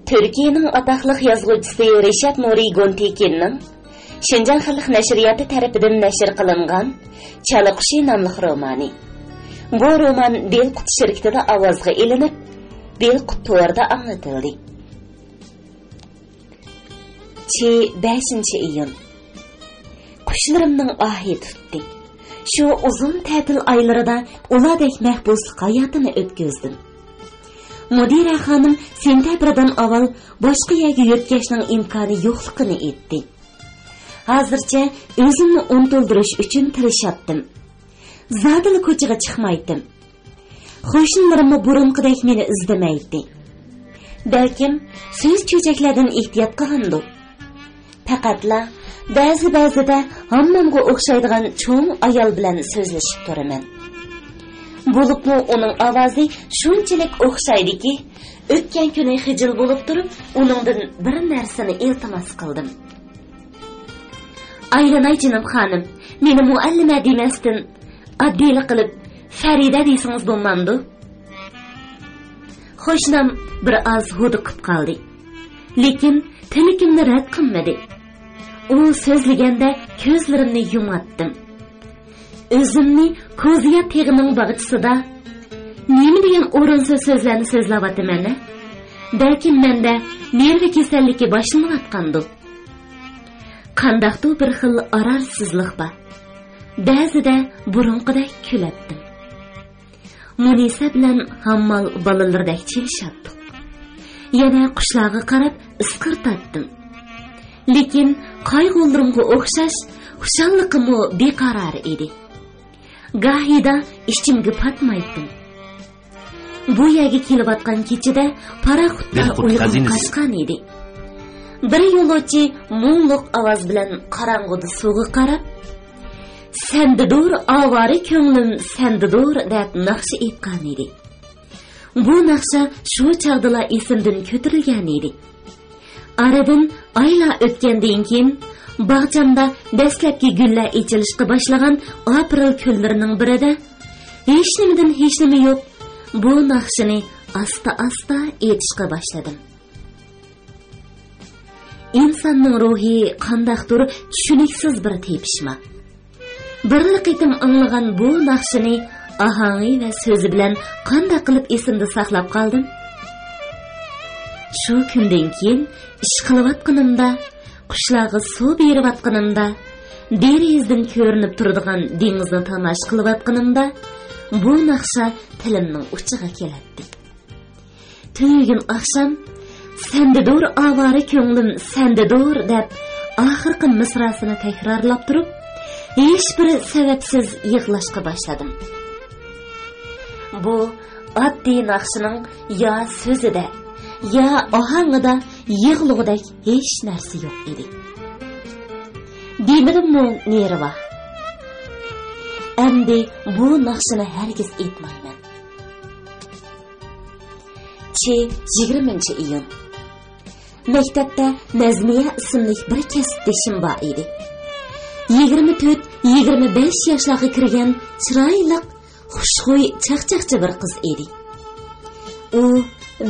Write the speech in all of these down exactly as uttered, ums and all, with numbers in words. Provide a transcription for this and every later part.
تۈركىيەنىڭ ئاتاقلىق يازغۇچىسى رىشات نۇرى گونتېكىننىڭ شىنجاڭ خەلق نەشرىياتى تەرىپىدىن نەشر قىلىنغان چالا قۇشى ناملىق رومانى. بۇ رومان دىلقۇت شىركىتىدە ئاۋازغا ئېلىنىپ، دىلقۇت تورىدا ئاڭلىتىلدى. چى، بەشىنچى ئىيۇن. قۇشلىرىمنىڭ ئاھى تۇتتى. شۇ ئۇزۇن تەتىل ئايلىرىدا ئۇلاردەك مەھبۇسلۇق ھاياتىنى ئۆتكۈزدۈم. مۇدىرە خانىم سېنتەبىردىن ئاۋۋال باشقا يەرگە يۆتكەشنىڭ ئىمكانى يوقلۇقىنى ئېيتتى. ھازىرچە ئۆزۈمنى ئۇنتۇلدۇرۇش ئۈچۈن تىرىشاتتىم. زادىلا كوچىغا چىقمايتتىم. قوشنىلىرىممۇ بۇرۇنقىدەك مېنى ئىزدىمەيتتى. بەلكىم سۆز چۆچەكلەردىن ئېھتىيات قىلغاندۇ. پەقەتلا بەزى-بەزىدە ھاممامغا ئوخشايدىغان چوڭ ئايال بىلەن سۆزلىشىپ تۇرىمەن. بولۇپمۇ ئۇنىڭ ئاۋازى شۇنچىلىك ئوخشايدىكى، ئۆتكەن كۈنى خىجىل بولۇپ تۇرۇپ، ئۇنىڭدىن بىر نەرسىنى ئىلتىماس قىلدىم. ئايلىناي جېنىم خانىم، مېنى مۇئەللىمە دېمەستىن، ئاددىيلا قىلىپ فەرىدە دېسىڭىز بولمامدۇ؟ قوشنام بىر ئاز ھودۇقۇپ قالدى. لېكىن تىلىكىمنى رەت قىلمىدى. ئۇ سۆزلىگەندە كۆزلىرىمنى يۇماتتىم. ئۆزۈمنى كوزىيا تېغىنىڭ باغچىسىدا نېمە دېگەن ئورۇنسىز سۆزلەرنى سۆزلەۋاتىمەن-ە؟ بەلكىم مەندە نېرۋا كېسەللىكى باشلىنىۋاتقاندۇ؟ قانداقتۇ بىر خىل ئارارسىزلىق بار. بەزىدە بۇرۇنقىدەك كۈلەتتىم. مۇنىسە بىلەن ھاممال بالىلىرىدەك چېلىشاتتۇق. يەنە قۇشلارغا قاراپ ئىسقىرتاتتىم. لېكىن قايغۇلىرىمغا ئوخشاش خۇشاللىقىممۇ بىقارار ئىدى. گاھىدا ئىچىمگە پاتمايتتىم. بۇ يەرگە كېلىۋاتقان كېچىدە پاراخوتلار دىلقۇت ئۇيقۇدىن خەزىنىسى. قاچقان ئىدى. بىر يولۇچى مۇڭلۇق ئاۋاز بىلەن قاراڭغۇدا سۇغا قاراپ، «سەندىدۇر ئاۋارە كۆڭلۈم، سەندىدۇر» دەپ ناخشا ئېيتقان ئىدى. بۇ ناخشا شۇ چاغدىلا ئېسىمدىن كۆتۈرۈلگەن ئىدى. ئارىدىن ئايلار ئۆتكەندىن كېيىن، باغچامدا دەسلەپكى گۈللەر ئېچىلىشقا باشلىغان ئاپرېل كۈنلىرىنىڭ بىرىدە، ھېچنېمىدىن ھېچنېمە يوق، بۇ ناخشىنى ئاستا-ئاستا ئېيتىشقا باشلىدىم. ئىنساننىڭ روھى قانداقتۇر چۈشىنىكسىز بىر تېپىشماق. بىرلا قېتىم ئاڭلىغان بۇ ناخشىنى ئاھاڭى ۋە سۆزى بىلەن قانداق قىلىپ ئېسىمدە ساقلاپ قالدىم؟ شۇ كۈندىن كېيىن ئىش قىلىۋاتقىنىمدا، قۇشلارغا سۇ بېرىۋاتقىنىمدا، دېرىزىدىن كۆرۈنۈپ تۇرىدىغان دېڭىزنى تاماشا قىلىۋاتقىنىمدا، بۇ ناخشا تىلىمنىڭ ئۇچىغا كېلەتتى. تۈنۈگۈن ئاخشام، «سەندىدۇر ئاۋارە كۆڭلۈم، سەندىدۇر» دەپ، ئاخىرقى مىسراسىنى تەكرارلاپ تۇرۇپ، ھېچبىر سەۋەبسىز يىغلاشقا باشلىدىم. بۇ ئاددىي ناخشىنىڭ يا سۆزىدە، يا ئاھاڭىدا يىغلىغۇدەك ھېچ نەرسە يوق ئىدى. دېمىدىممۇ نېرى بار. ئەمدى بۇ ناخشىنى ھەرگىز ئېيتمايمەن. چى، يىگىرمىنچى ئىيۇن. مەكتەپتە نەزمىيە ئىسىملىك بىر كەسىپدىشىم بار ئىدى. يىگىرمە تۆت، يىگىرمە بەش ياشلارغا كىرگەن چىرايلىق، خۇشخۇي، چاقچاقچى بىر قىز ئىدى. ئۇ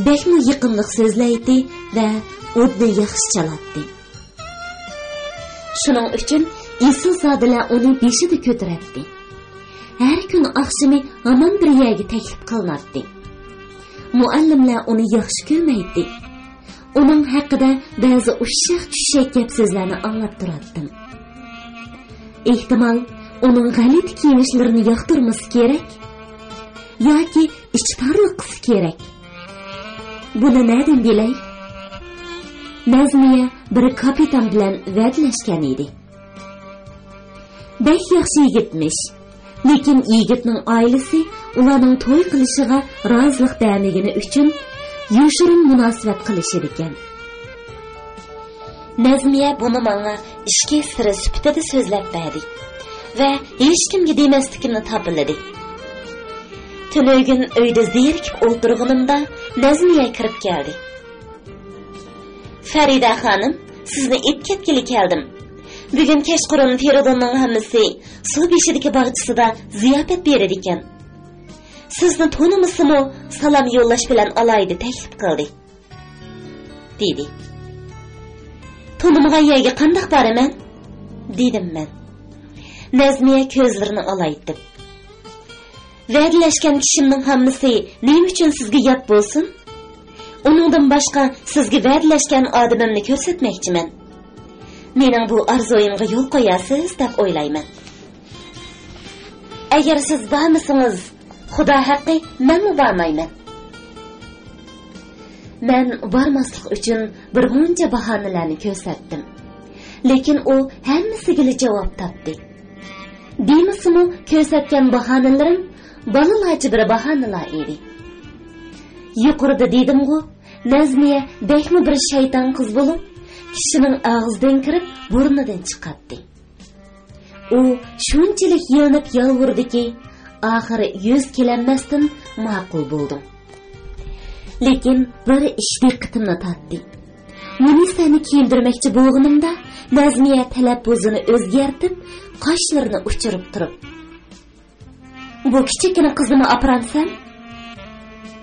بەكمۇ يېقىملىق سۆزلەيتتى ۋە ئۇدنى ياخشى چالاتتى. شۇنىڭ ئۈچۈن ئېسىل زادىلەر ئۇنى بېشىدا كۆتۈرەتتى. ھەر كۈنى ئاخشىمى ھامان بىر يەرگە تەكلىپ قىلىناتتى. مۇئەللىملەر ئۇنى ياخشى كۆرمەيتتى. ئۇنىڭ ھەققىدە بەزى ئۇششاق-چۈششەك گەپ-سۆزلەرنى ئاڭلاپ تۇراتتىم. ئېھتىمال، ئۇنىڭ غەلىتە كىيىنىشلىرىنى ياقتۇرمىسا كېرەك. ياكى ئىچى تارلىققىسى كېرەك. بۇنى نەدىن بىلەي؟ نەزمىيە بىر كاپىتان بىلەن ۋەدىلەشكەن ئىدى. بەك ياخشى يىگىتمىش. لېكىن يىگىتنىڭ ئائىلىسى ئۇلارنىڭ توي قىلىشىغا رازىلىق بەرمىگىنى ئۈچۈن يوشۇرۇن مۇناسىۋەت قىلىشىدىكەن. نەزمىيە بۇنى ماڭا ئىچكى سىرى سۈپىتىدە سۆزلەپ بەردى ۋە ھېچكىمگە دېمەسلىكىمنى تاپىلىدى. تۈنۈگۈن ئۆيدە زېرىكىپ ئولتۇرغىنىمدا نەزمىيە كىرىپ كەلدى. «فەرىدە خانىم، سىزنى ئېلىپ كەتكىلى كەلدىم. بۈگۈن كەچقۇرۇن فېرىدۇننىڭ ھەممىسى سۇ بېشىدىكى باغچىسىدا زىياپەت بېرىدىكەن. سىزنى تونۇمىسىمۇ، سالام يوللاش بىلەن ئالاھىدە تەكلىپ قىلدى.» دېدى. تونۇمىغان يەرگە قانداق بارىمەن؟ دېدىم مەن. نەزمىيە كۆزلىرىنى ئالايتىپ، ۋەدىلەشكەن كىشىمنىڭ ھاممىسى نېمە ئۈچۈن سىزگە يات بولسۇن؟ ئۇنىڭدىن باشقا سىزگە ۋەدىلەشكەن ئادىمىمنى كۆرسەتمەكچىمەن. مېنىڭ بۇ ئارزۇيۇمغا يول قويارسىز دەپ ئويلايمەن. ئەگەر سىز بارمىسىڭىز، خۇدا ھەققى، مەنمۇ بارمايمەن. مەن بارماسلىق ئۈچۈن بىر مۇنچە باھانىلەرنى كۆرسەتتىم. لېكىن ئۇ ھەممىسىگىلا جاۋاب تاپتى. دېمىسىمۇ، كۆرسەتكەن باھانىلىرىم بالىلارچە بىر باھانىلار ئىدى. يۇقىرىدا دېدىمغۇ، نەزمىيە بەكمۇ بىر شەيتان قىز بولۇپ، كىشىنىڭ ئاغزىدىن كىرىپ، بۇرنىدىن چىقاتتى. ئۇ شۇنچىلىك يېلىنىپ يالۋۇردىكى، ئاخىرى يۈز كېلەلمەستىن ماقۇل بولدۇم. لېكىن بىر ئىش دىققىتىمنى تارتتى. مۇنىسەنى كىيىندۈرمەكچى بولغىنىمدا، نەزمىيە تەلەپپۇزىنى ئۆزگەرتىپ، قاشلىرىنى ئۇچۇرۇپ تۇرۇپ، «بۇ كىچىككىنە قىزنىمۇ ئاپىرامسەن؟»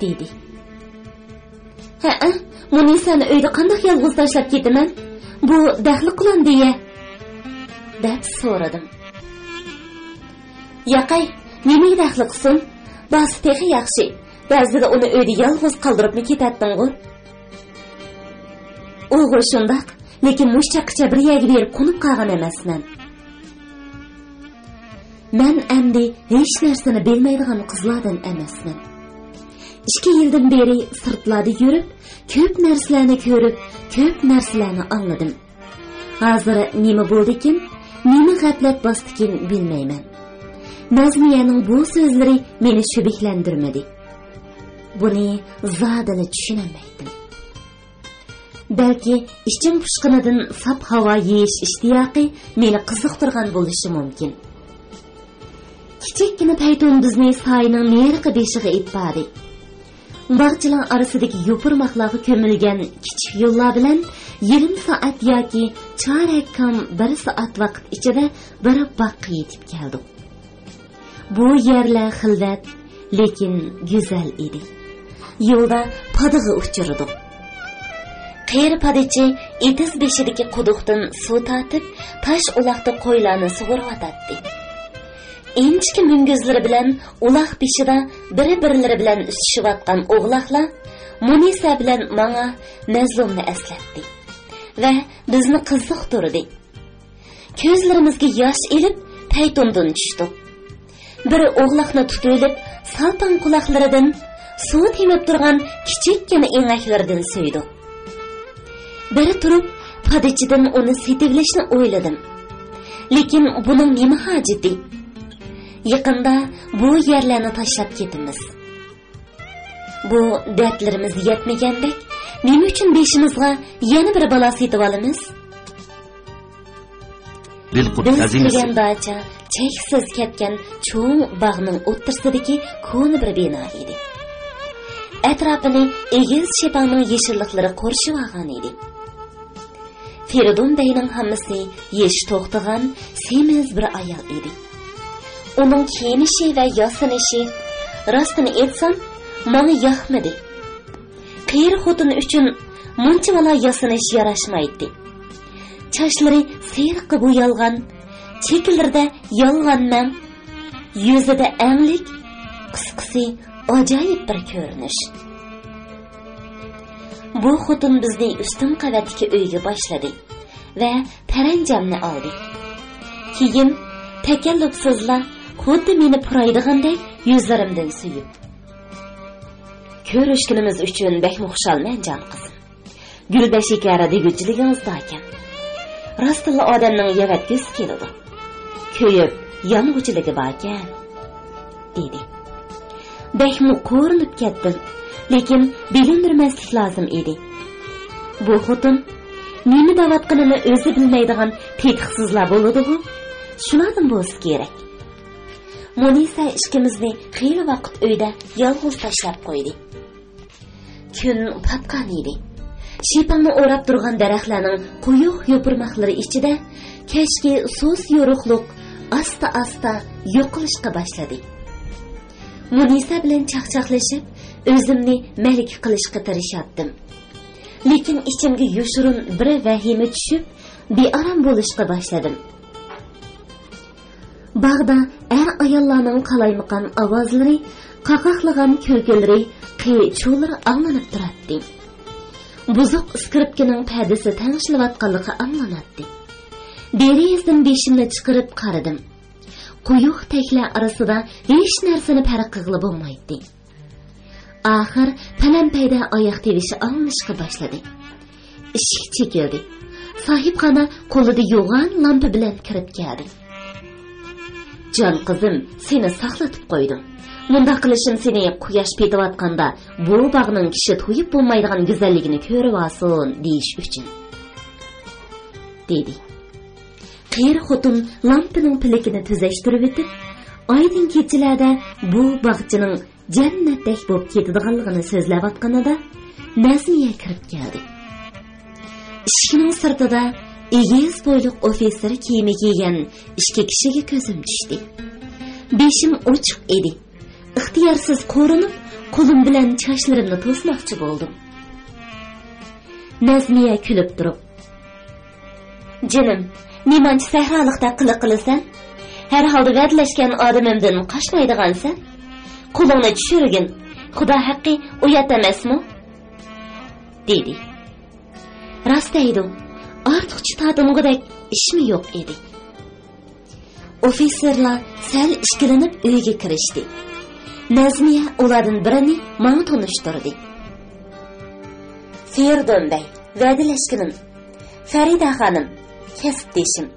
دېدى. «ھەئە، مۇنىسەنى ئۆيدە قانداق يالغۇز تاشلاپ كېتىمەن؟ بۇ دەخلى قىلامدۇ يە؟» دەپ سورىدىم. «ياقەي، نېمىگە دەخلى قىلسۇن؟ بارسا تېخى ياخشى. بەزىدە ئۇنى ئۆيدە يالغۇز قالدۇرۇپمۇ كېتەتتىڭغۇ.» «ئۇغۇ شۇنداق، لېكىن مۇشۇ چاغقىچە بىر يەرگە بېرىپ قونۇپ قالغان ئەمەسمەن.» مەن ئەمدى ھېچ نەرسىنى بىلمەيدىغان قىزلاردىن ئەمەسمەن. ئىككى يىلدىن بېرى سىرتلاردا يۈرۈپ، كۆپ نەرسىلەرنى كۆرۈپ، كۆپ نەرسىلەرنى ئاڭلىدىم. ھازىر نېمە بولدىكىن، نېمە غەپلەت باستىكىن بىلمەيمەن. نەزمىيەنىڭ بۇ سۆزلىرى مېنى شۈبھىلەندۈرمىدى. بۇنى زادىلا چۈشىنەلمەيتتىم. بەلكى ئىچىم پۇشقىنىدىن ساپ ھاۋا يېيىش ئىشتىياقى مېنى قىزىقتۇرغان بولۇشى مۇمكىن. كىچىككىنە پەيتۇن بىزنى سايىنىڭ نېرىقى بېشىغا ئېلىپ باردى. باغچىلار ئارىسىدىكى يوپۇرماقلارغا كۆمۈلگەن كىچىك يوللار بىلەن يېرىم سائەت ياكى چارەك كام بىر سائەت ۋاقىت ئىچىدە بىر باغقا يېتىپ كەلدۇق. بۇ يەرلەر خىلۋەت، لېكىن گۈزەل ئىدى. يولدا پادىغا ئۇچرىدۇق. قېرى پادىچى ئېتىز بېشىدىكى قۇدۇقتىن سۇ تارتىپ، تاش ئۇلاقتا قويلارنى سۇغۇرۇۋاتاتتى. ئىنچىكە مۈڭگۈزلىرى بىلەن ئۇلاق بېشىدا بىر-بىرلىرى بىلەن ئۈسۈشۈۋاتقان ئوغلاقلار مۇنىسە بىلەن ماڭا مەزلۇمنى ئەسلەتتى ۋە بىزنى قىزىقتۇردى. كۆزلىرىمىزگە ياش ئېلىپ، پەيتۇندىن چۈشتۇق. بىر ئوغلاقنى تۇتۇۋېلىپ، سالپاڭ قۇلاقلىرىدىن، سۇ تېمىپ تۇرغان كىچىككىنە ئېڭەكلىرىدىن سۆيدۇق. بىر تۇرۇپ، پادىچىدىن ئۇنى سېتىۋېلىشنى ئويلىدىم. لېكىن بۇنىڭ نېمە ھاجىتى؟ يېقىندا بۇ يەرلەرنى تاشلاپ كېتىمىز. بۇ دەردلىرىمىز يەتمىگەندەك، نېمە ئۈچۈن بېشىمىزغا يەنە بىر بالا سېتىۋالىمىز؟ بىلقۇت بىز ئەزىمىز. كىرگەن داچا چەكسىز كەتكەن چوڭ باغنىڭ ئوتتۇرىسىدىكى كونا بىر بىنا ئىدى. ئەتراپىنى ئېگىز شېپاڭنىڭ يېشىللىقلىرى قورشىۋالغان ئىدى. فېرىدۇن بەگنىڭ ھاممىسى يېشى توختىغان سېمىز بىر ئايال ئىدى. ئۇنىڭ كىيىنىشى ۋە ياسىنىشى، راستىنى ئېيتسام، ماڭا ياقمىدى. قېرى خوتۇن ئۈچۈن مۇنچىۋالا ياسىنىش ياراشمايتتى. چاچلىرى سېرىققا بويالغان، چېكىلىرىدە يالغان مەڭ، يۈزىدە ئەڭلىك، قىسقىسى، ئاجايىپ بىر كۆرۈنۈش. بۇ خوتۇن بىزنى ئۈستۈن قەۋەتتىكى ئۆيگە باشلىدى ۋە پەرەنجەمنى ئالدى. كېيىن تەكەللۇپسىزلا خۇددى مېنى پۇرايدىغاندەك يۈزلىرىمدىن سۆيۈپ، «كۆرۈشكىنىمىز ئۈچۈن بەكمۇ خۇشالمەن، جان قىزىم. گۈلدەشىكارە دېگۈچىلىكىڭىز باركەن. راستتىنلا ئادەمنىڭ يەۋەتكۈسى كېلىدۇ. كۆيۈپ يانغۇچىلىكى باركەن.» دېدى. بەكمۇ قورۇنۇپ كەتتىم، لېكىن بىلىندۈرمەسلىك لازىم ئىدى. بۇ خوتۇن نېمە دەۋاتقىنىنى ئۆزى بىلمەيدىغان تېتىقسىزلار بولىدىغۇ؟ شۇلاردىن بولسا كېرەك. مۇنىسە ئىككىمىزنى خېلى ۋاقىت ئۆيدە يالغۇز تاشلاپ قويدى. كۈن پاتقان ئىدى. شىپاڭنى ئوراپ تۇرغان دەرەخلەرنىڭ قويۇق يوپۇرماقلىرى ئىچىدە كەچكى سۇس يورۇقلۇق ئاستا-ئاستا يوقىلىشقا باشلىدى. مۇنىسە بىلەن چاقچاقلىشىپ، ئۆزۈمنى مەلىكە قىلىشقا تىرىشاتتىم. لېكىن ئىچىمگە يوشۇرۇن بىر ۋەھىمە چۈشۈپ، بىئارام بولۇشقا باشلىدىم. باغدا ئەر-ئاياللارنىڭ قالايمىقان ئاۋازلىرى، قاقاقلىغان كۈلكىلىرى، قىي-چۇۋلىرى ئاڭلىنىپ تۇراتتى. بۇزۇق ئىسكىرىپكىنىڭ پەدىسى تەڭشىلىۋاتقانلىقى ئاڭلىناتتى. دېرىزىدىن بېشىمنى چىقىرىپ قارىدىم. قويۇق تەكلەر ئارىسىدا ھېچ نەرسىنى پەرق قىلغىلى بولمايتتى. ئاخىر پەلەمپەيدە ئاياق تىۋىشى ئاڭلىنىشقا باشلىدى. ئىشىك چېكىلدى. ساھىبخانا قولىدا يوغان لامپا بىلەن كىرىپ كەلدى. جان قىزىم، سېنى ساقلىتىپ قويدۇم. مۇنداق قىلىشىم سېنى قۇياش پېتىۋاتقاندا بۇ باغنىڭ كىشى تويۇپ بولمايدىغان گۈزەللىكىنى كۆرۈۋالسۇن دېيىش ئۈچۈن، دېدى. قېرى خوتۇن لامپىنىڭ پىلىكىنى تۈزەشتۈرۈۋېتىپ، ئايدىڭ كېچىلەردە بۇ باغچىنىڭ جەننەتتەك بولۇپ كېتىدىغانلىقىنى سۆزلەۋاتقىنىدا، نەزمىيە كىرىپ كەلدى. ئىشىكنىڭ سىرتىدا ئېگىز بويلۇق ئوفىتسېر كىيىمى كىيگەن ئىككى كىشىگە كۆزۈم چۈشتى. بېشىم ئوچۇق ئىدى. ئىختىيارسىز قورۇنۇپ، قولۇم بىلەن چاچلىرىمنى توسماقچى بولدۇم. نەزمىيە كۈلۈپ تۇرۇپ، جېنىم، نېمانچە سەھرالىقتەك قىلىق قىلىسەن؟ ھەر ھالدا ۋەدىلەشكەن ئادىمىمدىن قاچمايدىغانسەن. قولۇڭنى چۈشۈرگىن. خۇدا ھەققى، ئۇيات ئەمەسمۇ؟ دېدى. راست دەيدۇ، ئارتۇقچە تارتىنغۇدەك ئىشمۇ يوق ئىدى. ئوفىتسېرلار سەل ئىككىلىنىپ ئۆيگە كىرىشتى. نەزمىيە ئۇلاردىن بىرىنى ماڭا تونۇشتۇردى. فېرىدۇن بەي، ۋەدىلەشكىنىم، فەرىدە خانىم، كەسىپدىشىم.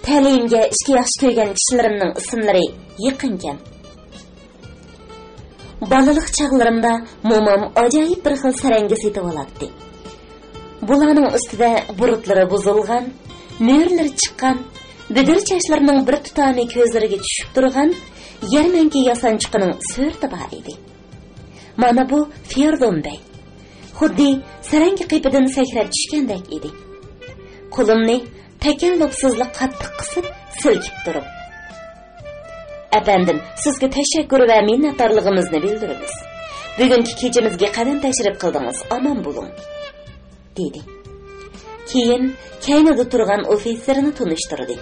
تەلىيىمگە ئىچكى ياخشى كۆرگەن كىشىلىرىمنىڭ ئىسىملىرى يېقىنكەن. بالىلىق چاغلىرىمدا مومام ئاجايىپ بىر خىل سەرەڭگە سېتىۋالاتتى. بۇلارنىڭ ئۈستىدە بۇرۇتلىرى بۇزۇلغان، مۈرىلىرى چىققان، بۈدۈر چاچلىرىنىڭ بىر تۇتامى كۆزلىرىگە چۈشۈپ تۇرغان يەرمەنكە ياسانچۇقىنىڭ سۈرىتى بار ئىدى. مانا بۇ فېرىدۇن بەي. خۇددى سەرەڭگە قېپىدىن سەكرەپ چۈشكەندەك ئىدى. قولۇمنى تەكەللۇپسىزلا قاتتىق قىسىپ، سىلكىپ تۇرۇپ، ئەپەندىم، سىزگە تەشەككۈر ۋە مىننەتدارلىقىمىزنى بىلدۈرىمىز. بۈگۈنكى كېچىمىزگە قەدەم تەشرىپ قىلدىڭىز، ئامان بولۇڭ، دېدى. كېيىن كەينىدە تۇرغان ئوفىتسېرنى تونۇشتۇردى.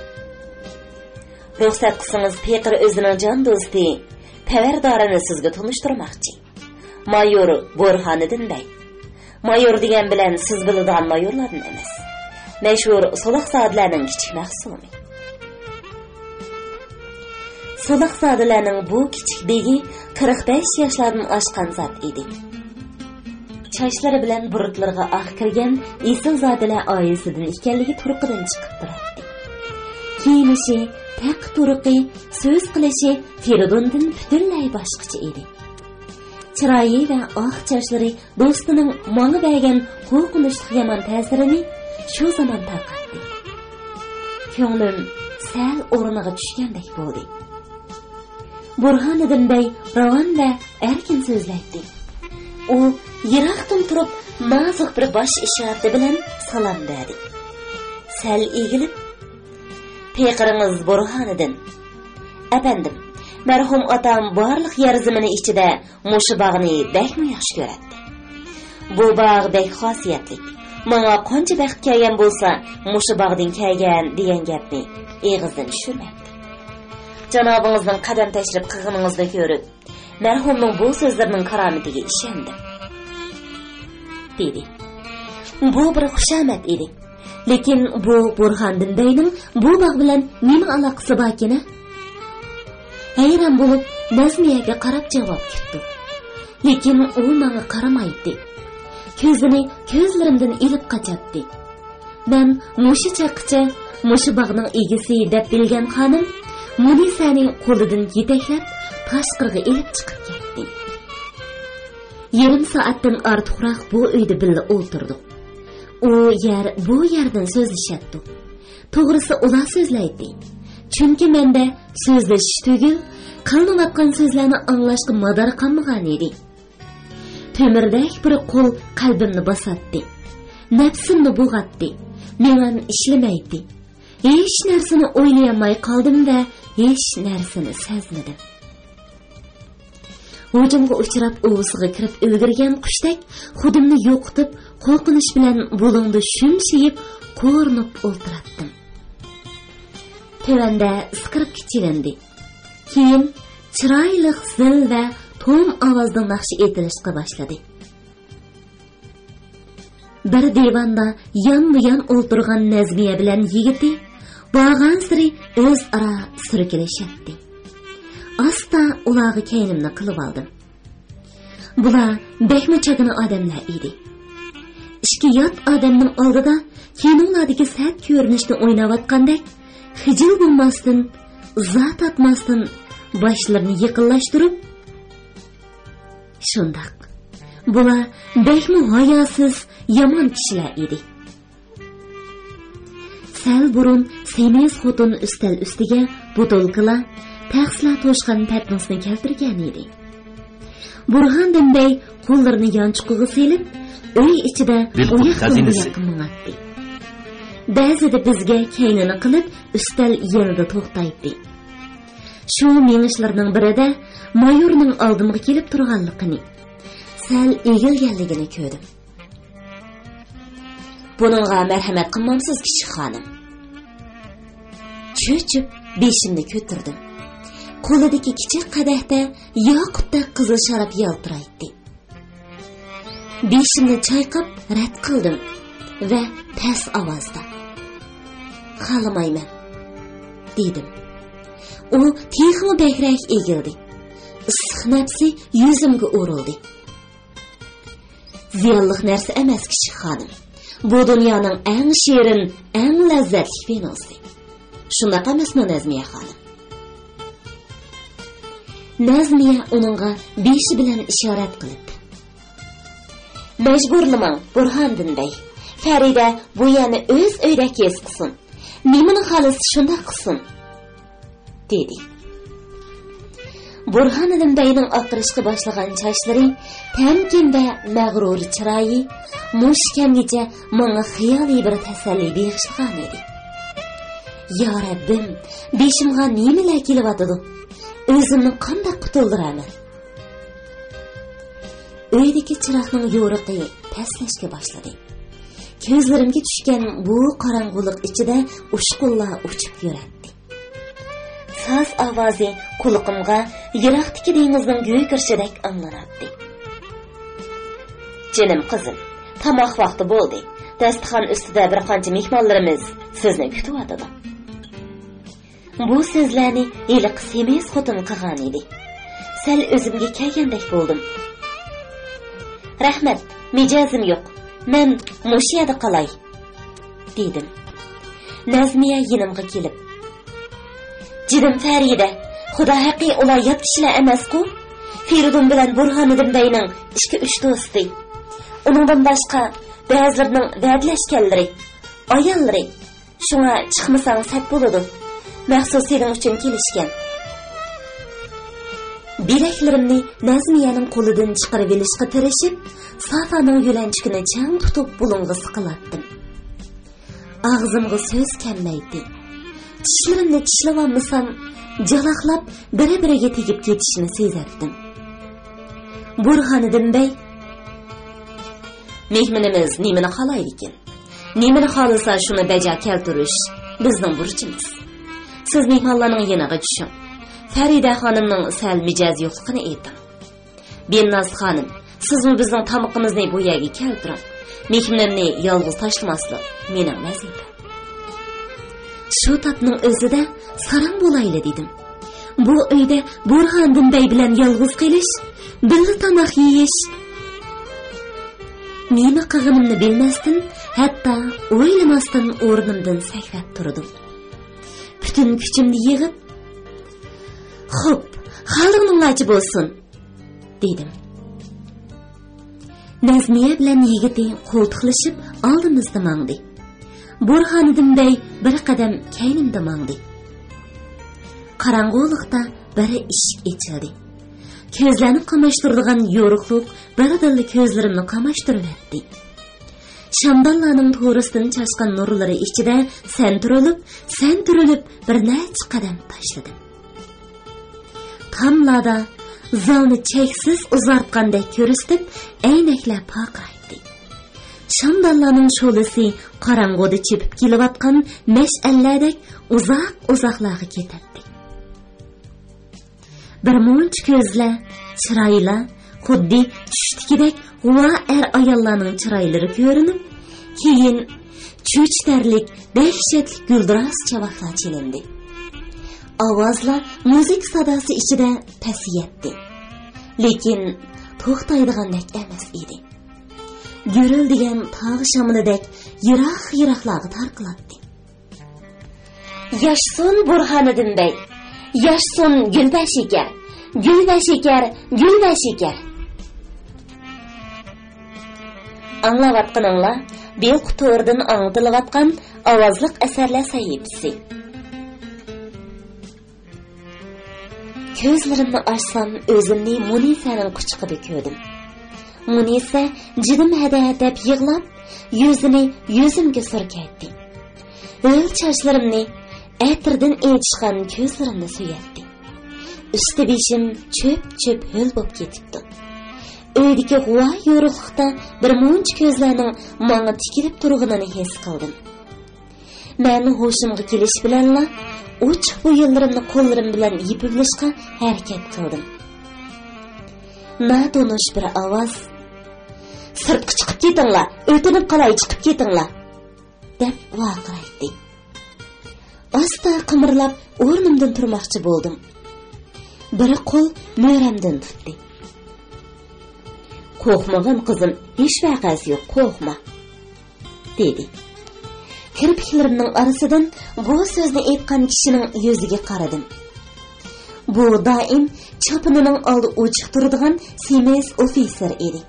رۇخسەت قىلسىڭىز، پېقىر ئۆزىنىڭ جان دوستى، تەۋەردارىنى سىزگە تونۇشتۇرماقچى. مايور بۇرھانىدىن بەي. مايور دېگەن بىلەن سىز بىلىدىغان مايورلاردىن ئەمەس. مەشھۇر سولاقزادىلەرنىڭ كىچىك مەخسۇمى. سولاقزادىلەرنىڭ بۇ كىچىك بېگى قىرىق بەش ياشلاردىن ئاشقان زات ئىدى. چاچلىرى بىلەن بۇرۇتلىرىغا ئاق كىرگەن ئېسىلزادىلەر ئائىلىسىدىن ئىكەنلىكى تۇرقىدىن چىقىپ تۇراتتى. كىيىنىشى، تەققە-تۇرقى، سۆز قىلىشى فېرىدۇندىن پۈتۈنلەي باشقىچە ئىدى. چىرايى ۋە ئاق چاچلىرى دوستىنىڭ ماڭا بەرگەن قورقۇنچلۇق يامان تەسىرىنى شۇ زامان تارقاتتى. كۆڭلۈم سەل ئورنىغا چۈشكەندەك بولدى. بۇرھانىدىن بەي راۋان ۋە ئەركىن سۆزلەيتتى. ئۇ يىراقتىن تۇرۇپ نازۇك بىر باش ئىشارىتى بىلەن سالام بەردى. سەل ئېگىلىپ، پېقىرىڭىز بۇرھانىدىن. ئەپەندىم، مەرھۇم ئاتام بارلىق يەر زېمىنى ئىچىدە مۇشۇ باغنى بەكمۇ ياخشى كۆرەتتى. بۇ باغ بەك خاسىيەتلىك. ماڭا قانچە بەخت كەلگەن بولسا، مۇشۇ باغدىن كەلگەن دېگەن گەپنى ئېغىزدىن چۈشۈرمەپتۇ. جانابىڭىزنىڭ قەدەم تەشرىپ قىلغىنىڭىزنى كۆرۈپ، مەرھۇمنىڭ بۇ سۆزلىرىنىڭ كارامىتىگە ئىشەندىم، دېدى. بۇ بىر خۇشامەت ئىدى. لېكىن بۇ بۇرھاندىن بەينىڭ بۇ باغ بىلەن نېمە ئالاقىسى باركىنە؟ ھەيران بولۇپ، نەزمىيەگە قاراپ جاۋاب كۈتتۈم. لېكىن ئۇ ماڭا قارىمايتتى. كۆزىنى كۆزلىرىمدىن ئېلىپ قاچاتتى. مەن مۇشۇ چاغقىچە مۇشۇ باغنىڭ ئىگىسى دەپ بىلگەن خانىم مۇنىسەنى قولىدىن يېتەكلەپ، تاشقىرىغا ئېلىپ چىقىپ كەتتى. يېرىم سائەتتىن ئارتۇقراق بۇ ئۆيدە بىللە ئولتۇردۇق. ئۇ يەر بۇ يەردىن سۆزلىشەتتۇق. توغرىسى، ئۇلار سۆزلەيتتى. چۈنكى مەندە سۆزلىشىش تۈگۈل، قىلىنىۋاتقان سۆزلەرنى ئاڭلاشقا مادار قالمىغانىدى. تۆمۈردەك بىر قول قەلبىمنى باساتتى. نەپسىمنى بوغاتتى. مېڭەم ئىشلىمەيتتى. ھېچ نەرسىنى ئويلىيالماي قالدىم ۋە ھېچ نەرسىنى سەزمىدىم. ھۇجۇمغا ئۇچراپ ئۇۋىسىغا كىرىپ ئۈلگۈرگەن قۇشتەك خۇدۇمنى يوقىتىپ، قورقۇنچ بىلەن بۇلۇڭدا شۈمشىيىپ، قورۇنۇپ ئولتۇراتتىم. تۆۋەندە ئىسقىرىپ چېلىندى. كېيىن چىرايلىق زىل ۋە توم ئاۋازدا ناخشا ئېيتىلىشقا باشلىدى. بىر دىۋاندا يانمۇيان ئولتۇرغان نەزمىيە بىلەن يىگىتى بارغانسېرى ئۆزئارا سۈركىلىشەتتى. ئاستا ئۇلارغا كەينىمنى قىلىۋالدىم. بۇلار بەكمۇ چاكىنا ئادەملەر ئىدى. ئىككى يات ئادەمنىڭ ئالدىدا كىنولاردىكى سەت كۆرۈنۈشنى ئويناۋاتقاندەك، خىجىل بولماستىن، ئىزا تارتماستىن باشلىرىنى يېقىنلاشتۇرۇپ، شۇنداق. بۇلار بەكمۇ ھاياسىز، يامان كىشىلەر ئىدى. سەل بۇرۇن سېمىز خوتۇن ئۈستەل ئۈستىگە بوتۇلكىلار، تەخسىلەر توشقان پەتنۇسنى كەلتۈرگەن ئىدى. بۇرھاندىن بەي قوللىرىنى يانچۇقىغا سېلىپ، ئۆي ئىچىدە ئۇ ياقتىن بۇ ياققا ماڭاتتى. بەزىدە بىزگە كەينىنى قىلىپ، ئۈستەل يېنىدا توختايتتى. شۇ مېڭىشلىرىنىڭ بىرىدە مايورنىڭ ئالدىمغا كېلىپ تۇرغانلىقىنى، سەل ئېگىلگەنلىكىنى كۆردۈم. بۇنىڭغا مەرھەمەت قىلمامسىز، كىچىك خانىم؟ چۆچۈپ بېشىمنى كۆتۈردۈم. قولىدىكى كىچىك قەدەھتە ياقۇتتەك قىزىل شاراب يالتىرايتتى. بېشىمنى چايقاپ رەت قىلدىم ۋە پەس ئاۋازدا، «خالىمايمەن» دېدىم. ئۇ تېخىمۇ بەكرەك ئېگىلدى. ئىسسىق نەپسى يۈزۈمگە ئۇرۇلدى. زىيانلىق نەرسە ئەمەس، كىچىك خانىم. بۇ دۇنيانىڭ ئەڭ شېرىن، ئەڭ لەززەتلىك ۋىنوسى. شۇنداق ئەمەسمۇ، نەزمىيە خانىم؟ نەزمىيە ئۇنىڭغا بېشى بىلەن ئىشارەت قىلىپ، مەجبۇرلىماڭ، بۇرھاندىن بەي. پەرىدە بۇ يەرنى ئۆز ئۆيىدەك ھېس قىلسۇن. نېمىنى خالىسا، شۇنداق قىلسۇن، دېدى. بۇرھانىدىن بەينىڭ ئاقىرىشقا باشلىغان چاچلىرى، تەمكىن ۋە مەغرۇر چىرايى مۇشۇ كەمگىچە ماڭا خىيالىي بىر تەسەللى بېغىشلىغان ئىدى. يا رەببىم، بېشىمغا نېمىلەر كېلىۋاتىدۇ؟ ئۆزۈمنى قانداق قۇتۇلدۇرىمەن؟ ئۆيدىكى چىراغنىڭ يورۇقى پەسلەشكە باشلىدى. كۆزلىرىمگە چۈشكەن بۇ قاراڭغۇلۇق ئىچىدە ئۇچقۇنلار ئۇچۇپ يۈرەتتى. ساز ئاۋازى قۇلىقىمغا يىراقتىكى دېڭىزنىڭ گۈركىرىشىدەك ئاڭلىناتتى. جېنىم قىزىم، تاماق ۋاقتى بولدى. داستىخان ئۈستىدە بىر قانچە مېھمانلىرىمىز سىزنى كۈتۈۋاتىدۇ. بۇ سۆزلەرنى ھېلىقى سېمىز خوتۇن قىلغان ئىدى. سەل ئۆزۈمگە كەلگەندەك بولدۇم. رەھمەت، مىجەزىم يوق. مەن مۇشۇ يەردە قالاي، دېدىم. نەزمىيە يېنىمغا كېلىپ، جېنىم فەرىدە، خۇدا ھەققى، ئۇلار يات كىشىلەر ئەمەسقۇ؟ فېرىدۇن بىلەن بۇرھانىدىن بەينىڭ ئىككى-ئۈچ دوستى. ئۇنىڭدىن باشقا بەزىلىرىنىڭ ۋەدىلەشكەنلىرى، ئاياللىرى. شۇڭا چىقمىساڭ سەت بولىدۇ. مەخسۇس سېنىڭ ئۈچۈن كېلىشكەن. بىلەكلىرىمنى نەزمىيەنىڭ قولىدىن چىقىرىۋېلىشقا تىرىشىپ، سافانىڭ يۆلەنچۈكىنى چىڭ تۇتۇپ بۇلۇڭغا سىقىلاتتىم. ئاغزىمغا سۆز كەلمەيتتى. چىشلىرىمنى چىشلىۋالمىسام، جالاقلاپ بىرى-بىرىگە تېگىپ كېتىشىنى سېزەتتىم. بۇرھانىدىن بەي، مېھمىنىمىز نېمىنى خالايدىكىن؟ نېمىنى خالىسا، شۇنى بەجا كەلتۈرۈش بىزنىڭ بۇرچىمىز. سىز مېھمانلارنىڭ يېنىغا چۈشۈڭ. فەرىدە خانىمنىڭ سەل مىجەزى يوقلۇقىنى ئېيتىڭ. بىلناز خانىم، سىزمۇ بىزنىڭ تامىقىمىزنى بۇ يەرگە كەلتۈرۈڭ. مېھمىنىمنى يالغۇز تاشلىماسلىق مېنىڭ ۋەزىپەم. شۇ تاپنىڭ ئۆزىدە ساراڭ بولايلى دېدىم. بۇ ئۆيدە بۇرھاندىن بەي بىلەن يالغۇز قېلىش، بىللە تاماق يېيىش. نېمە قىلغىنىمنى بىلمەستىن، ھەتتا ئويلىماستىن ئورنۇمدىن سەكرەپ تۇردۇم. پۈتۈن كۈچۈمنى يىغىپ، خوپ، خالىغىنىڭلارچە بولسۇن، دېدىم. نەزمىيە بىلەن يىگىتى قولتۇقلىشىپ ئالدىمىزدا ماڭدى. بۇرھانىدىن بەي بىر قەدەم كەينىمدە ماڭدى. قاراڭغۇلۇقتا بىر ئىشىك ئېچىلدى. كۆزلەرنى قاماشتۇرىدىغان يورۇقلۇق بىردىنلا كۆزلىرىمنى قاماشتۇرۇۋەتتى. شامدانلارنىڭ تورۇستىن چاچقان نۇرلىرى ئىچىدە سەنتۈرۈلۈپ، سەنتۈرۈلۈپ بىر نەچچە قەدەم تاشلىدىم. تاملاردا زالنى چەكسىز ئۇزارتقاندەك كۆرسىتىپ، ئەينەكلەر پارقىرايتتى. شامدانلارنىڭ شولىسى قاراڭغۇدا چېپىپ كېلىۋاتقان مەشئەللەردەك ئۇزاق-ئۇزاقلارغا كېتەتتى. بىر مۇنچە كۆزلەر، چىرايلار خۇددى چۈشتىكىدەك غۇۋا ئەر-ئاياللارنىڭ چىرايلىرى كۆرۈنۈپ، كېيىن چۆچۈتەرلىك دەھشەتلىك گۈلدۈراس چاۋاكلار چېلىندى. ئاۋازلار مۇزىكا ساداسى ئىچىدە پەسىيەتتى. لېكىن توختايدىغاندەك ئەمەس ئىدى. گۈرۈلدىگەن تاغ شامىلىدەك يىراق-يىراقلارغا تارقىلاتتى. ياشىسۇن بۇرھانىدىن بەگ! ياشىسۇن گۈلبەشىكەر! گۈلبەشىكەر! گۈلبەشىكەر! ئاڭلاۋاتقىنىڭلار بىلقۇ تورىدىن ئاڭلىتىلىۋاتقان ئاۋازلىق ئەسەرلەر سەھىپىسى. كۆزلىرىمنى ئاچسام، ئۆزۈمنى مۇنىسەنىڭ قۇچىقىدا كۆردۈم. مۇنىسە «جېنىم ھەدە» دەپ يىغلاپ، يۈزىنى يۈزۈمگە سۈركەيتتى. ھۆل چاچلىرىمنى، ئەتىردىن ئېچىشقان كۆزلىرىمنى سۆيەتتى. ئۈستى بېشىم چۆپ-چۆپ ھۆل بولۇپ كېتىپتۇ. ئۆيدىكى غۇۋا يورۇقلۇقتا بىر مۇنچە كۆزلەرنىڭ ماڭا تىكىلىپ تۇرغىنىنى ھېس قىلدىم. مەن ھوشۇمغا كېلىش بىلەنلا ئوچۇق بويۇنلىرىمنى قوللىرىم بىلەن يېپىۋېلىشقا ھەرىكەت قىلدىم. ناتونۇش بىر ئاۋاز، «سىرتقا چىقىپ كېتىڭلار، ئۆتۈنۈپ قالاي، چىقىپ كېتىڭلار!» دەپ ۋارقىرايتتى. ئاستا قىمىرلاپ ئورنۇمدىن تۇرماقچى بولدۇم. بىر قول مۈرەمدىن تۇتتى. «قورقمىغىن قىزىم، ھېچ ۋەقەسى يوق، قورقما.» دېدى. كىرپىكلىرىمنىڭ ئارىسىدىن بۇ سۆزنى ئېيتقان كىشىنىڭ يۈزىگە قارىدىم. بۇ دائىم چاپىنىنىڭ ئالدى ئوچۇق تۇرىدىغان سېمىز ئوفىتسېر ئىدى.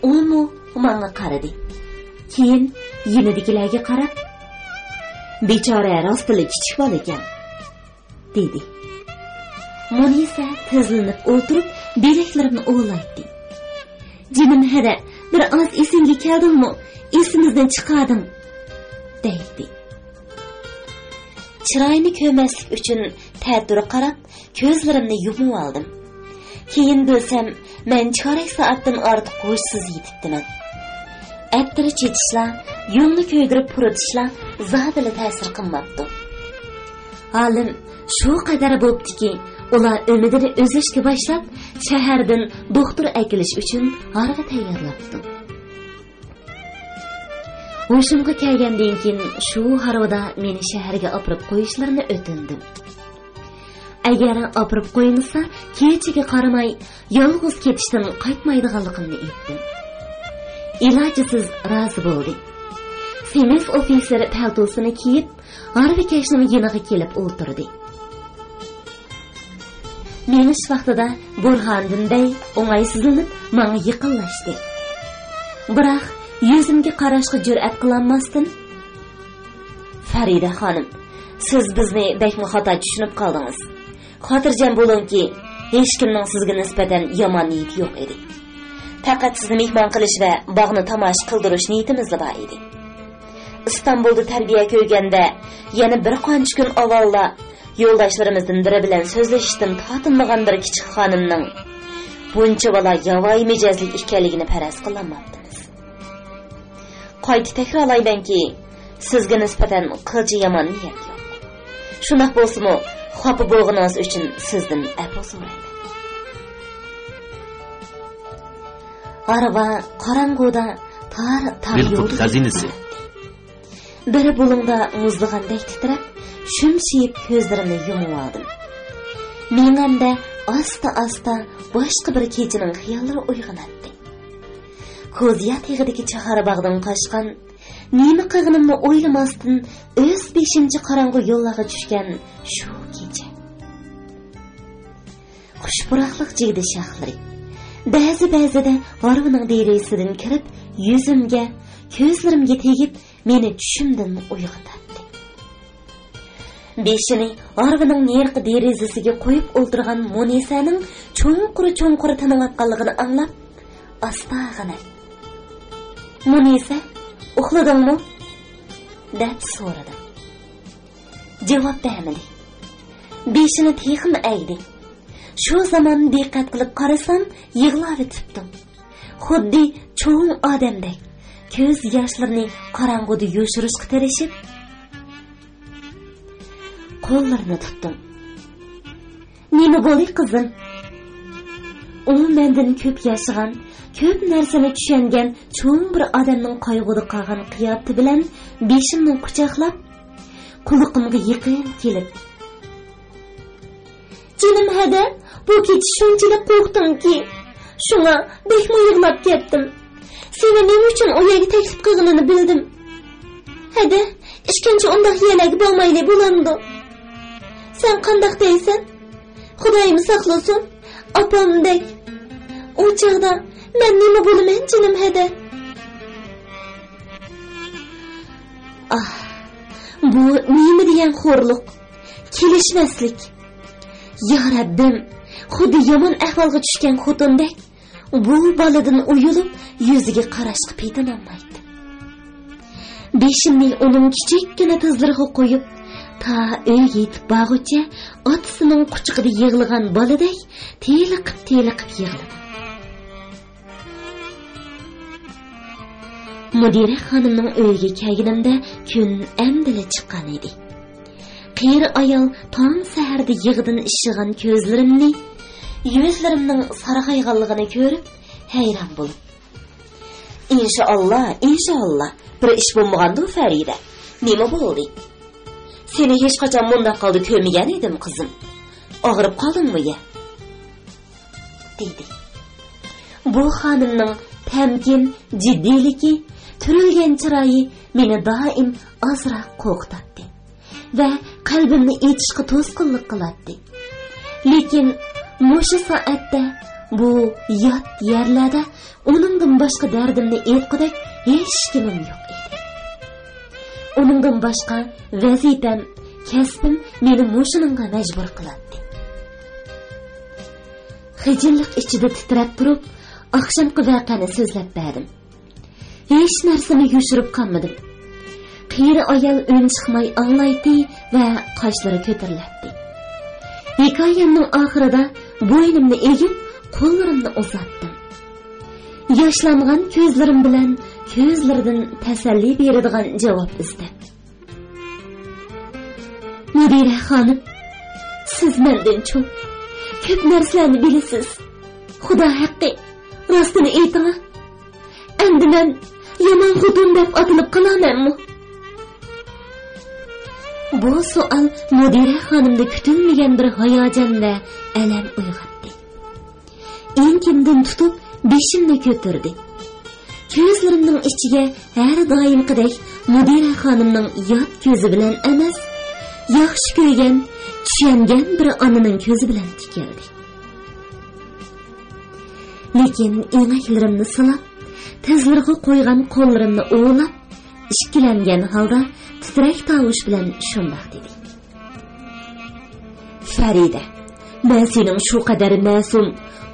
ئۇمۇ ماڭا قارىدى. كېيىن يېنىدىكىلەرگە قاراپ، «بىچارە راستلا كىچىك بالىكەن.» دېدى. مۇنىسە تىزلىنىپ ئولتۇرۇپ، بىلەكلىرىمنى ئوۋلايتتى. «جېنىم ھەدە، بىر ئاز ئېسىڭگە كەلدىڭمۇ؟ ئېسىمىزدىن چىقاردىڭ!» دەيتتى. چىرايىنى كۆرمەسلىك ئۈچۈن تەتۈر قاراپ، كۆزلىرىمنى يۇمۇۋالدىم. كېيىن بىلسەم، مەن چارەك سائەتتىن ئارتۇق ھوشسىز يېتىپتىمەن. ئەتىر چېچىشلار، يۇڭنى كۆيدۈرۈپ پۇرىتىشلار زادىلا تەسىر قىلماپتۇ. ھالىم شۇ قەدەر بوپتۇكى، ئۇلار ئۈمىدىنى ئۈزۈشكە باشلاپ، شەھەردىن دوختۇر ئەكېلىش ئۈچۈن ھارۋا تەييارلاپتۇ. ھوشۇمغا كەلگەندىن كېيىن شۇ ھارۋىدا مېنى شەھەرگە ئاپىرىپ قويۇشلىرىنى ئۆتۈندۈم. ئەگەر ئاپىرىپ قويمىسا، كېچىگە قارىماي يالغۇز كېتىشتىن قايتمايدىغانلىقىمنى ئېيتتىم. ئىلاجسىز رازى بولدى. سېمىز ئوفىتسېر پەلتوسىنى كىيىپ، ھارۋىكەشنىڭ يېنىغا كېلىپ ئولتۇردى. مېڭىش ۋاقتىدا بۇرھاندىن بەگ ئوڭايسىزلىنىپ ماڭا يېقىنلاشتى. بىراق يۈزۈمگە قاراشقا جۈرئەت قىلالماستىن، «فەرىدە خانىم، سىز بىزنى بەكمۇ خاتا چۈشىنىپ قالدىڭىز. خاتىرجەم بولۇڭكى، ھېچكىمنىڭ سىزگە نىسبەتەن يامان نىيىتى يوق ئىدى. پەقەت سىزنى مېھمان قىلىش ۋە باغنى تاماشا قىلدۇرۇش نىيىتىمىزلا بار ئىدى. ئىستانبۇلدا تەربىيە كۆرگەندە، يەنە بىر قانچە كۈن ئاۋۋاللا يولداشلىرىمىزدىن بىرى بىلەن سۆزلىشىشتىن تارتىنمىغان بىر كىچىك خانىمنىڭ بۇنچىۋالا ياۋايى مىجەزلىك ئىكەنلىكىنى پەرەز قىلالماپتىمىز. قايتا تەكرارلايمەنكى، سىزگە نىسبەتەن قىلچە يامان نىيەت يوق. شۇنداق بولسىمۇ، خاپا بولغىنىڭىز ئۈچۈن سىزدىن ئەپۇ سورايمەن.» ھارۋا قاراڭغۇدا تار، تار بىلقۇت يولدا خەزىنىسى. بىر بۇلۇڭدا مۇزلىغاندەك تىترەپ، شۈمشىيىپ كۆزلىرىمنى يۇمۇۋالدىم. مېڭەمدە ئاستا-ئاستا باشقا بىر كېچىنىڭ خىياللىرى ئويغىناتتى. كوزيا تېغىدىكى چاھارباغدىن قاچقان، نېمە قىلغىنىمنى ئويلىماستىن ئۆز بېشىمچە قاراڭغۇ يوللارغا چۈشكەن شۇ كېچە. خۇش پۇراقلىق جىگدە شاخلىرى بەزى-بەزىدە ھارۋىنىڭ دېرىزىسىدىن كىرىپ، يۈزۈمگە، كۆزلىرىمگە تېگىپ، مېنى چۈشۈمدىن ئويغىتاتتى. بېشىنى ھارۋىنىڭ نېرىقى دېرىزىسىگە قويۇپ ئولتۇرغان مۇنىسەنىڭ چوڭقۇر-چوڭقۇر تىنىۋاتقانلىقىنى ئاڭلاپ، ئاستاغىنە، «مۇنىسە، ئۇخلىدىڭمۇ؟» دەپ سورىدىم. جاۋاب بەرمىدى. بېشىنى تېخىمۇ ئەگدى. شۇ زامان دىققەت قىلىپ قارىسام، يىغلاۋېتىپتۇ. خۇددى چوڭ ئادەمدەك، كۆز ياشلىرىنى قاراڭغۇدا يوشۇرۇشقا تىرىشىپ، قوللىرىنى تۇتتۇم. نېمە بولدى، قىزىم؟ ئۇ مەندىن كۆپ ياشىغان، كۆپ نەرسىنى چۈشەنگەن چوڭ بىر ئادەمنىڭ قايغۇدا قالغان قىياپىتى بىلەن بېشىمنى قۇچاقلاپ، قۇلىقىمغا يېقىن كېلىپ، جېنىم ھەدە، بۇ كېچە شۇنچىلىك قورقتۇمكى، شۇڭا بەكمۇ يىغلاپ كەتتىم. سېنى نېمە ئۈچۈن ئۇ يەرگە تەكلىپ قىلغىنىنى بىلدىم. ھەدە، ئىككىنچى ئۇنداق يەرلەرگە بارمايلى بولامدۇ؟ سەن قانداق دەيسەن؟ خۇدايىم ساقلىسۇن، ئاپامدەك. ئۇ چاغدا مەن نېمە بولىمەن، جېنىم ھەدە؟ ئاھ، بۇ نېمە دېگەن خورلۇق، كېلىشمەسلىك. يا رەببىم، خۇددى يامان ئەھۋالغا چۈشكەن خوتۇندەك، بۇ بالىدىن ئۇيىلىپ، يۈزىگە قاراشقا پېتىنالمايتتىم. بېشىمنى ئۇنىڭ كىچىككىنە تىزلىرىغا قويۇپ، تا ئۆيگە يېتىپ بارغۇچە ئاتىسىنىڭ قۇچىقىدا يىغلىغان بالىدەك تېلىقىپ-تېلىقىپ يىغلىدىم. مۇدىرە خانىمنىڭ ئۆيىگە كەلگىنىمدە كۈن ئەمدىلا چىققان ئىدى. قېرى ئايال تاڭ سەھەردە يىغىدىن ئىششىغان كۆزلىرىمنى، يۈزلىرىمنىڭ سارغايغانلىقىنى كۆرۈپ ھەيران بولۇپ، ئىنشائاللا، ئىنشائاللا، بىر ئىش بولمىغاندۇ، فەرىدە؟ نېمە بولدى؟ سېنى ھېچقاچان مۇنداق ھالدا كۆرمىگەن ئىدىم، قىزىم. ئاغرىپ قالدىڭمۇ يا؟ دېدى. بۇ خانىمنىڭ تەمكىن، جىددىيلىكى، تۈرۈلگەن چىرايى مېنى دائىم ئازراق قورقۇتاتتى ۋە قەلبىمنى ئېچىشقا توسقۇنلۇق قىلاتتى. لېكىن مۇشۇ سائەتتە بۇ يات يەرلەردە ئۇنىڭدىن باشقا دەردىمنى ئېيتقۇدەك ھېچكىمىم يوق ئىدى. ئۇنىڭدىن باشقا ۋەزىپەم، كەسپىم مېنى مۇشۇنىڭغا مەجبۇر قىلاتتى. خىجىللىق ئىچىدە تىترەپ تۇرۇپ، ئاخشامقى ۋەقەنى سۆزلەپ بەردىم. ھېچ نەرسىنى يوشۇرۇپ قالمىدىم. قېرى ئايال ئۈن چىقماي ئاڭلايتتى ۋە قاشلىرى كۆتۈرۈلەتتى. ھېكايەمنىڭ ئاخىرىدا بوينۇمنى ئېگىپ، قوللىرىمنى ئۇزاتتىم. ياشلانغان كۆزلىرىم بىلەن كۆزلىرىدىن تەسەللى بېرىدىغان جاۋاب ئىزدەپ. مۇدىرە خانىم، سىز مەندىن چوڭ، كۆپ نەرسىلەرنى بىلىسىز. خۇدا ھەققى، راستىنى ئېيتىڭا، ئەمدى مەن يامان خوتۇن دەپ ئاتىلىپ قالامەنمۇ؟ بۇ سوئال مۇدىرە خانىمدا كۈتۈلمىگەن بىر ھاياجان ۋە ئەلەم ئويغاتتى. ئېڭىكىمدىن تۇتۇپ بېشىمنى كۆتۈردى. كۆزلىرىمنىڭ ئىچىگە ھەر دائىمقىدەك مۇدىرە خانىمنىڭ يات كۆزى بىلەن ئەمەس، ياخشى كۆرگەن، چۈشەنگەن بىر ئانىنىڭ كۆزى بىلەن تىكىلدى. لېكىن ئېڭەكلىرىمنى سىلاپ، تىزلىرىغا قويغان قوللىرىمنى ئۇۋىلاپ، ئىككىلەنگەن ھالدا تىترەك تاۋۇش بىلەن شۇنداق دېدى. فەرىدە، مەن سېنىڭ شۇ قەدەر مەسۇم،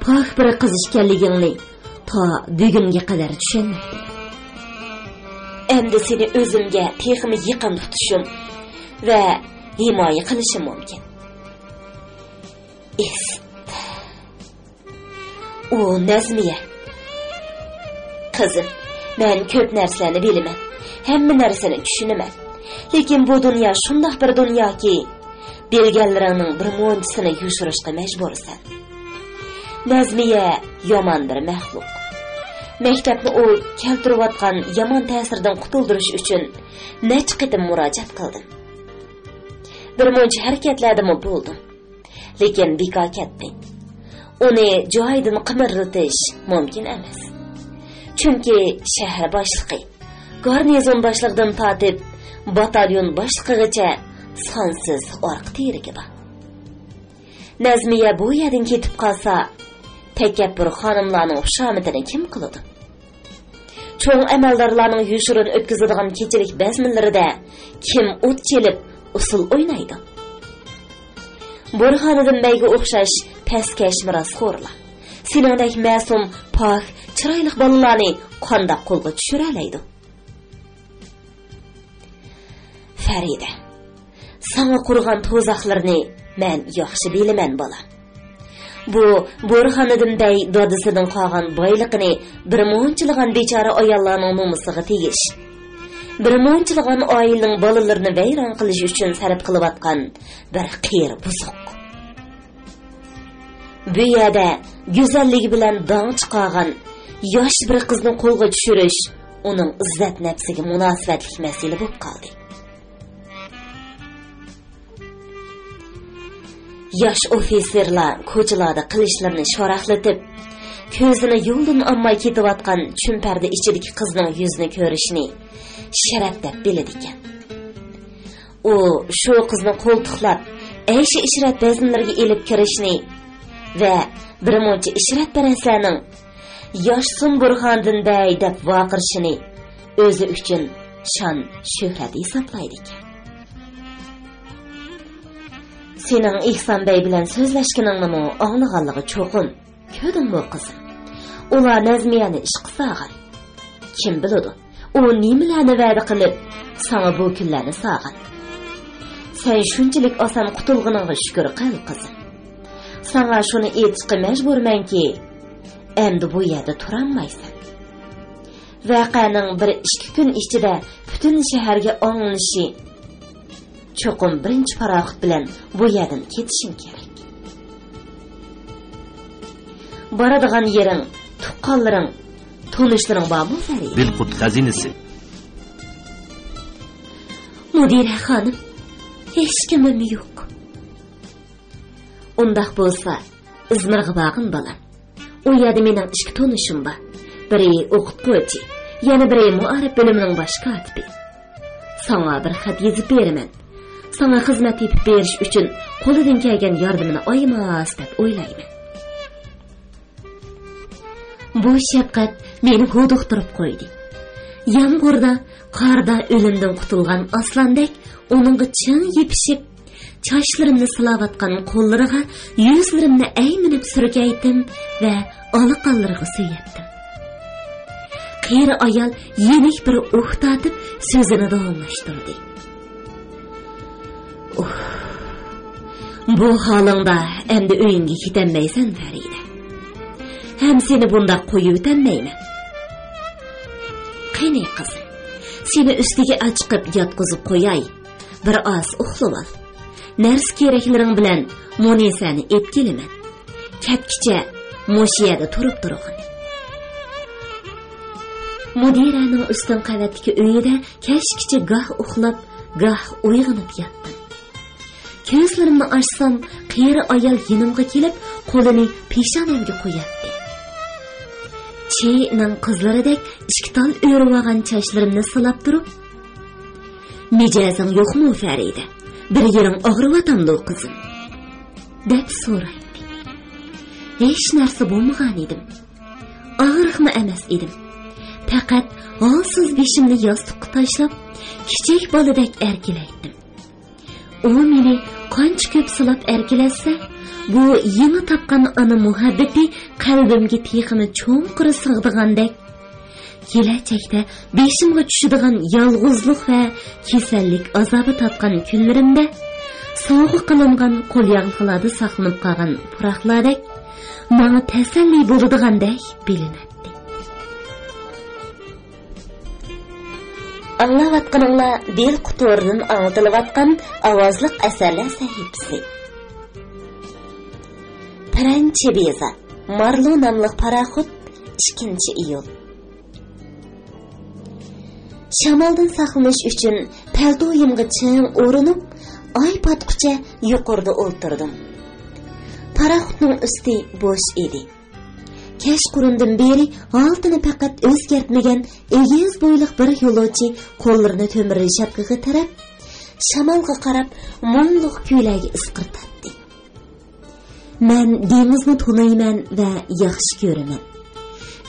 پاك بىر قىز ئىكەنلىكىڭنى تا بۈگۈنگە قەدەر چۈشەنمەپتىمەن. ئەمدى سېنى ئۆزۈمگە تېخىمۇ يېقىن تۇتۇشۇم ۋە ھىمايە قىلىشىم مۇمكىن. ئىسىت. ئۇ نەزمىيە. قىزىم، مەن كۆپ نەرسىلەرنى بىلىمەن، ھەممە نەرسىنى چۈشىنىمەن. لېكىن بۇ دۇنيا شۇنداق بىر دۇنياكى، بىلگەنلىرىڭنىڭ بىر مۇنچىسىنى يوشۇرۇشقا مەجبۇرسەن. نەزمىيە يامان بىر مەخلۇق. مەكتەپنى ئۇ كەلتۈرۈۋاتقان يامان تەسىردىن قۇتۇلدۇرۇش ئۈچۈن نەچچە قېتىم مۇراجىئەت قىلدىم. بىر مۇنچە ھەرىكەتلەردىمۇ بولدۇم. لېكىن بىكار كەتتى. ئۇنى جايىدىن قىمىرلىتىش مۇمكىن ئەمەس. چۈنكى شەھەر باشلىقى، گارنىزون باشلىقىدىن تارتىپ باتاليون باشلىقىغىچە سانسىز ئارقا تىرىكى بار. نەزمىيە بۇ يەردىن كېتىپ قالسا، تەكەببۇر خانىملارنىڭ خۇشامىتىنى كىم قىلىدۇ؟ چوڭ ئەمەلدارلارنىڭ يوشۇرۇن ئۆتكۈزىدىغان كېچىلىك بەزمىلىرىدە كىم ئوت چېلىپ، ئۇسسۇل ئوينايدۇ؟ بۇرھانىدىن مەيگە ئوخشاش پەسكەش مىراسخورلار سېنىڭدەك مەسۇم، پاك، چىرايلىق بالىلارنى قانداق قولغا چۈشۈرەلەيدۇ؟ فەرىدە، ساڭا قۇرغان تۇزاقلىرىنى مەن ياخشى بىلىمەن، بالام. بۇ بورخانىدىن بەي دادىسىدىن قالغان بايلىقىنى بىر مۇنچىلىغان بىچارە ئاياللارنىڭ نومۇسىغا تېگىش، بىر مۇنچىلىغان ئائىلىنىڭ بالىلىرىنى ۋەيران قىلىش ئۈچۈن سەرپ قىلىۋاتقان بىر قېرى بۇزۇق. بۇ يەردە گۈزەللىكى بىلەن داڭ چىقارغان ياش بىر قىزنى قولغا چۈشۈرۈش ئۇنىڭ ئىززەت نەپسىگە مۇناسىۋەتلىك مەسىلە بولۇپ قالدى. ياش ئوفىتسېرلار كوچىلاردا قىلىچلىرىنى شاراقلىتىپ، كۆزىنى يولدىن ئالماي كېتىۋاتقان چۈمپەردە ئىچىدىكى قىزنىڭ يۈزىنى كۆرۈشنى شەرەپ دەپ بىلىدىكەن. ئۇ شۇ قىزنى قولتۇقلاپ، ئەيش-ئىشرەت بەزملىرىگە ئېلىپ كىرىشنى ۋە بىر مۇنچە ئىشرەتپەرەسلەرنىڭ «ياشىسۇن بورخاندىن بەي» دەپ ۋارقىرىشىنى ئۆزى ئۈچۈن شان-شۆھرەت ھېسابلايدىكەن. سېنىڭ ئېھسان بەي بىلەن سۆزلەشكىنىڭنىمۇ ئاڭلىغانلىقى چوقۇم. كۆردۈڭمۇ قىزىم؟ ئۇلار نەزمىيەنى ئىشقا سالغان. كىم بىلىدۇ، ئۇ نېمىلەرنى ۋەدە قىلىپ، ساڭا بۇ كۈنلەرنى سالغان. سەن شۇنچىلىك ئاسان قۇتۇلغىنىڭغا شۈكۈر قىل، قىزىم. ساڭا شۇنى ئېيتىشقا مەجبۇرمەنكى، ئەمدى بۇ يەردە تۇرالمايسەن. ۋەقەنىڭ بىر ئىككى كۈن ئىچىدە پۈتۈن شەھەرگە ئاڭلىنىشى. چوقۇم بىرىنچى پاراخوت بىلەن بۇ يەردىن كېتىشىڭ كېرەك. بارىدىغان يېرىڭ، تۇغقانلىرىڭ، تونۇشلىرىڭ بارمۇ، فەرىدە؟ دىلقۇت خەزىنىسى. مۇدىرە خانىم، ھېچكىمىم يوق. ئۇنداق بولسا، ئىزمىرغا بارغىن، بالام. ئۇ يەردە مېنىڭ ئىككى تونۇشۇم بار. بىرى ئوقۇتقۇچى، يەنە بىرى مائارىپ بۆلۈمىنىڭ باش كاتىپى. ساڭا بىر خەت يېزىپ بېرىمەن. ساڭا خىزمەت تېپىپ بېرىش ئۈچۈن قولىدىن كەلگەن ياردىمىنى ئايىماس دەپ ئويلايمەن. بۇ شەپقەت مېنى ھودۇقتۇرۇپ قويدى. يامغۇردا، قاردا ئۆلۈمدىن قۇتۇلغان ئاسلاندەك ئۇنىڭغا چىڭ يېپىشىپ، چاچلىرىمنى سىلاۋاتقان قوللىرىغا يۈزلىرىمنى ئەيمىنىپ سۈركەيتتىم ۋە ئالىقانلىرىغا سۆيەتتىم. قېرى ئايال يېنىك بىر ئۇھ تارتىپ سۆزىنى داۋاملاشتۇردى. ئۇھ، بۇ ھالىڭدا ئەمدى ئۆيۈڭگە كېتەلمەيسەن، فەرىدە. ھەم سېنى بۇنداق قويۇۋېتەلمەيمەن. قېنى، قىزىم، سېنى ئۈستىگە ئاچىقىپ ياتقۇزۇپ قوياي. بىر ئاز ئۇخلىۋال. نەرسە-كېرەكلىرىڭ بىلەن مۇنىسەنى ئېلىپ كېلىمەن. كەتكىچە مۇشۇ يەردە تۇرۇپ تۇرغىن. مۇدىرەنىڭ ئۈستۈن قەۋەتتىكى ئۆيىدە كەچكىچە گاھ ئۇخلاپ، گاھ ئويغىنىپ ياتتىم. كۆزلىرىمنى ئاچسام، قېرى ئايال يېنىمغا كېلىپ، قولىنى پېشانەمگە قوياتتى. چېيىنىڭ قىزلىرىدەك ئىككى تال ئۆرۈۋالغان چاچلىرىمنى سىلاپ تۇرۇپ، «مىجەزىڭ يوقمۇ، فەرىدە؟ بىر يېرىڭ ئاغرىۋاتامدۇ، قىزىم؟» دەپ سورايتتى. ھېچ نەرسە بولمىغان ئىدىم. ئاغرىقمۇ ئەمەس ئىدىم. پەقەت ھالسىز بېشىمنى ياستۇققا تاشلاپ، كىچىك بالىدەك ئەركىلەيتتىم. ئۇ مېنى قانچە كۆپ سىلاپ ئەركىلەتسە، بۇ يېڭى تاپقان ئانا مۇھەببىتى قەلبىمگە تېخىمۇ چوڭقۇر سىغىدىغاندەك، كېلەچەكتە بېشىمغا چۈشىدىغان يالغۇزلۇق ۋە كېسەللىك ئازابى تارتقان كۈنلىرىمدە، سوۋغا قىلىنغان قولياغلىقلاردا ساقلىنىپ قالغان پۇراقلاردەك ماڭا تەسەللى بولىدىغاندەك بىلىنەتتى. ئاڭلاۋاتقىنىڭلار دىلقۇت تورىدىن ئاڭلىتىلىۋاتقان ئاۋازلىق ئەسەرلەر سەھىپىسى. پىرەنچى بېزا، مارلو ناملىق پاراخوت، ئىككىنچى ئىيۇل. شامالدىن ساقلىنىش ئۈچۈن پەلتويۇمغا چىڭ ئورىنىپ، ئاي پاتقۇچە يۇقىرىدا ئولتۇردۇم. پاراخوتنىڭ ئۈستى بوش ئىدى. كەچقۇرۇندىن بېرى ھالىتىنى پەقەت ئۆزگەرتمىگەن ئېگىز بويلۇق بىر يولۇچى قوللىرىنى تۆمۈر رېشاتكىغا تىرەپ، شامالغا قاراپ مۇڭلۇق كۈيلەرگە ئىسقىرتاتتى. مەن دېڭىزنى تونۇيمەن ۋە ياخشى كۆرىمەن.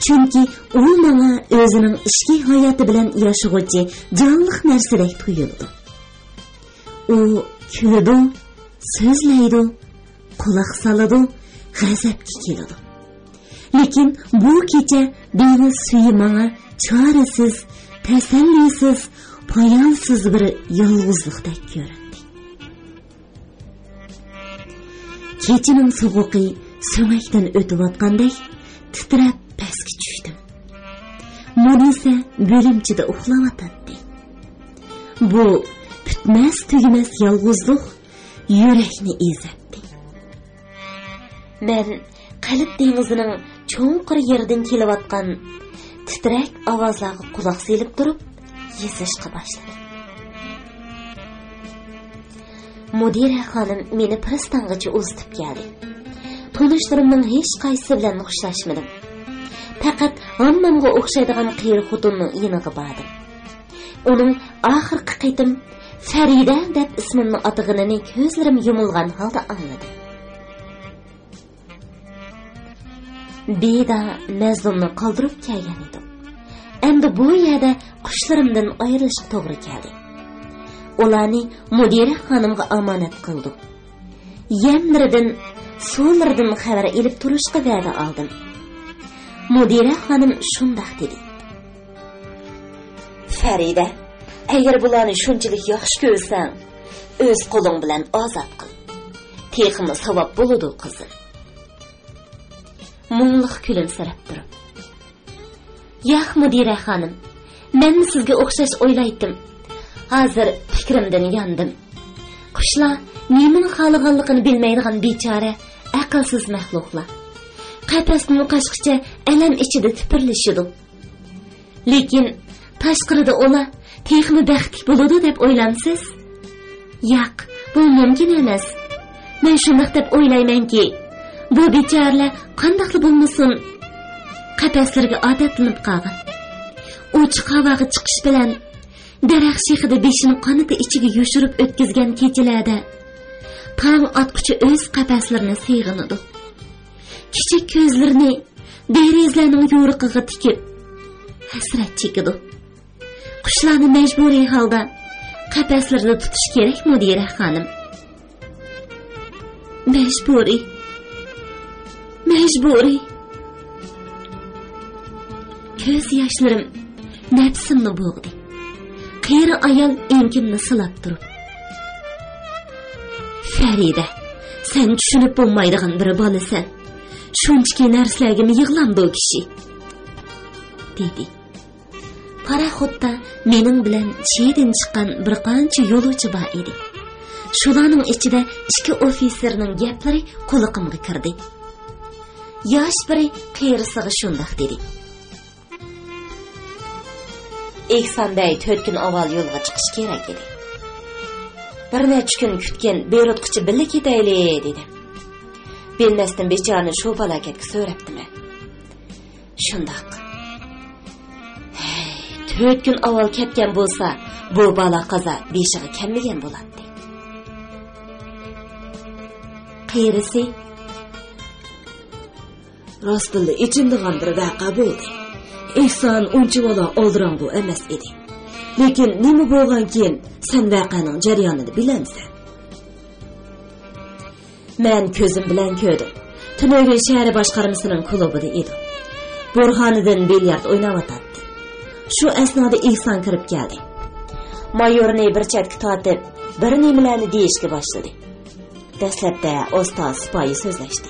چۈنكى ئۇ ماڭا ئۆزىنىڭ ئىچكى ھاياتى بىلەن ياشىغۇچى جانلىق نەرسىدەك تۇيۇلىدۇ. ئۇ كۈلىدۇ، سۆزلەيدۇ، قۇلاق سالىدۇ، غەزەپكە كېلىدۇ. لېكىن بۇ كېچە دېڭىز سۈيى ماڭا چارىسىز، تەسەللىسىز، پايانسىز بىر يالغۇزلۇقتەك كۆرۈندى. كېچىنىڭ سوغۇقى سۆڭەكتىن ئۆتۈۋاتقاندەك تىترەپ پەسكە چۈشتۈم. مۇنىسە بۆلۈمچىدە ئۇخلاۋاتاتتى. بۇ پۈتمەس تۈگىمەس يالغۇزلۇق يۈرەكنى ئېزەتتى. مەن قەلب دېڭىزىنىڭ چوڭقۇر يېرىدىن كېلىۋاتقان تىترەك ئاۋازلارغا قۇلاق سېلىپ تۇرۇپ يېزىشقا باشلىدىم. مۇدىرە خانىم مېنى پىرىستانغىچە ئۇزىتىپ كەلدى. تونۇشلىرىمنىڭ ھېچقايسىسى بىلەن خوشلاشمىدىم. پەقەت ھاممامغا ئوخشايدىغان قېرى خوتۇننىڭ يېنىغا باردىم. ئۇنىڭ ئاخىرقى قېتىم «فەرىدە» دەپ ئىسمىمنى ئاتىغىنىنى كۆزلىرىم يۇمۇلغان ھالدا ئاڭلىدىم. بىدا مەزلۇمنى قالدۇرۇپ كەلگەن ئىدۇق. ئەمدى بۇ يەردە قۇشلىرىمدىن ئايرىلىشقا توغرا كەلدى. ئۇلارنى مۇدىرە خانىمغا ئامانەت قىلدۇق. يەملىرىدىن، سۇلىرىدىن خەۋەر ئېلىپ تۇرۇشقا ۋەدە ئالدىم. مۇدىرە خانىم شۇنداق دېدى: «فەرىدە، ئەگەر بۇلارنى شۇنچىلىك ياخشى كۆرسەڭ، ئۆز قولۇڭ بىلەن ئازاد قىل. تېخىمۇ ساۋاب بولىدۇ، قىزىم.» مۇڭلۇق كۈلۈمسىرەپ تۇرۇپ: «ياق، مۇدىرە خانىم، مەنمۇ سىزگە ئوخشاش ئويلايتتىم. ھازىر پىكرىمدىن ياندىم. قۇشلار نېمىنى خالىغانلىقىنى بىلمەيدىغان بىچارە، ئەقىلسىز مەخلۇقلار. قەپەستىن قاچقۇچە ئەلەم ئىچىدە تىپىرلىشىدۇ. لېكىن تاشقىرىدا ئۇلار تېخىمۇ بەختلىك بولىدۇ دەپ ئويلامسىز؟ ياق، بۇ مۇمكىن ئەمەس. مەن شۇنداق دەپ ئويلايمەنكى، بۇ بىچارىلەر قانداقلا بولمىسۇن، قەپەسلىرىگە ئادەتلىنىپ قالغان. ئوچۇق ھاۋاغا چىقىش بىلەن، دەرەخ شېخىدا بېشىنى قانىتى ئىچىگە يوشۇرۇپ ئۆتكۈزگەن كېچىلەردە تاڭ ئاتقۇچە ئۆز قەپەسلىرىنى سېغىنىدۇ. كىچىك كۆزلىرىنى دېرىزىلەرنىڭ يورۇقىغا تىكىپ، ھەسرەت چېكىدۇ. قۇشلارنى مەجبۇرىي ھالدا قەپەسلىرىدە تۇتۇش كېرەك، مۇدىرە خانىم.» مەجبۇرىي. مەجبۇرىي. كۆز ياشلىرىم نەپسىمنى بوغدى. قېرى ئايال ئېڭىكىمنى سىلاپ تۇرۇپ: «فەرىدە، سەن چۈشىنىپ بولمايدىغان بىر بالىسەن. شۇنچىكى نەرسىلەرگىمۇ يىغلامدۇ كىشى؟» دېدى. پاراخوتتا مېنىڭ بىلەن چېيىدىن چىققان بىر قانچە يولۇچى بار ئىدى. شۇلارنىڭ ئىچىدە ئىككى ئوفىتسېرنىڭ گەپلىرى قۇلىقىمغا كىردى. ياش بىرى قېرىسىغا شۇنداق دېدى: «ئېھسان بەي تۆت كۈن ئاۋۋال يولغا چىقىشى كېرەك ئىدى. بىر نەچچە كۈن كۈتكىن، بېرىتقۇچە بىللە كېتەيلى» دېدى. بىلمەستىن بىچارىنى شۇ پالاكەتكە سۆرەپتىمەن. شۇنداق. ھەي، تۆت كۈن ئاۋۋال كەتكەن بولسا، بۇ بالا-قازا بېشىغا كەلمىگەن بولاتتى. قېرىسى: «راستتىنلا ئېچىنىدىغان بىر ۋەقە بولدى. ئېھسان ئۇنچىۋالا ئالدىراڭغۇ ئەمەس ئىدى. لېكىن نېمە بولغانكىن، سەن ۋەقەنىڭ جەريانىنى بىلەمسەن؟» مەن كۆزۈم بىلەن كۆردۈم. تۈنۈگۈن شەھەر باشقارمىسىنىڭ كۇلۇبىدا ئىدۇق. بورھانىدىن بىليارت ئويناۋاتاتتى. شۇ ئەسنادا ئېھسان كىرىپ كەلدى. مايورنى بىر چەتكە تارتىپ، بىر نېمىلەرنى دېيىشكە باشلىدى. دەسلەپتە ئاستا سىپايى سۆزلەشتى.